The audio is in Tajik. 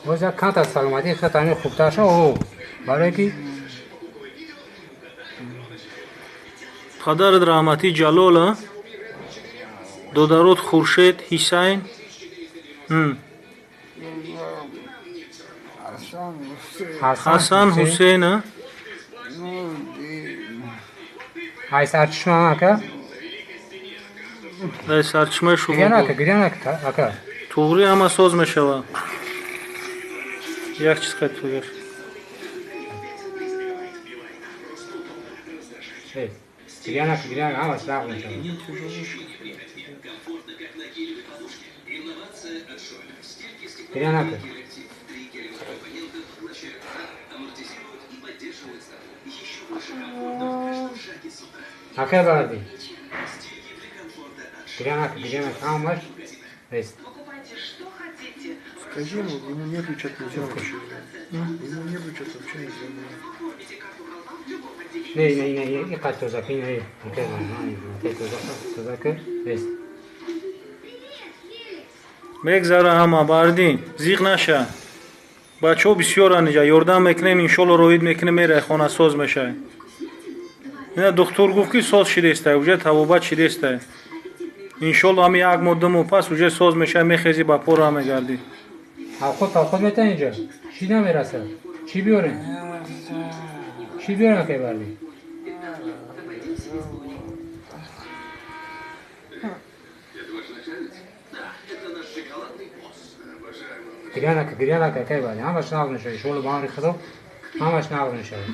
Боз як камтар саломатии худат ҳамин хубтар шав, о, барое ки Падарат раҳматӣ Ҷалол, а? Додарот Хуршед, Ҳисайн. Ҳасан, Ҳусейн, а? Ай сарчашма ака? Ай сарчашмаи шумо. Гирян ака, гирян ака, ака. Туғри ҳама соз мешавад. Як чиз қайд тугаш. Гирян ака, гирян, ҳамаш нағз мешавад. Гирян ака. Ака барди. Гирян ака, гирян ака, ҳамаш рест. Скажи ему, ему нервничать нельзя вообще. Ему нервничать вообще нельзя. Не, не, не, и қад тоза, не, ака, не, тоза, тоза ки, рест. Мегзара ҳама, бардин, зиқ наша. Бачаҳо бисёранд инҷа, ёрдам мекунем, иншолло роид мекунем, мерай хона соз мешавад. Ина духтур гуфт ки соз шидестай, уже табобат шидестай. Иншолло ҳами як моҳ, 2 моҳ пас уже соз мешавад, мехези, ба пора мегардӣ. Авқот метавонӣ инҷа? Чӣ намерасад? Чӣ биёрем? Чӣ биёрем, акай барди? Гирян ака, гирян ака, акай барди. Ҳамаш нағз мешавад. Иншолло ба амри Худо ҳамаш нағз мешавад.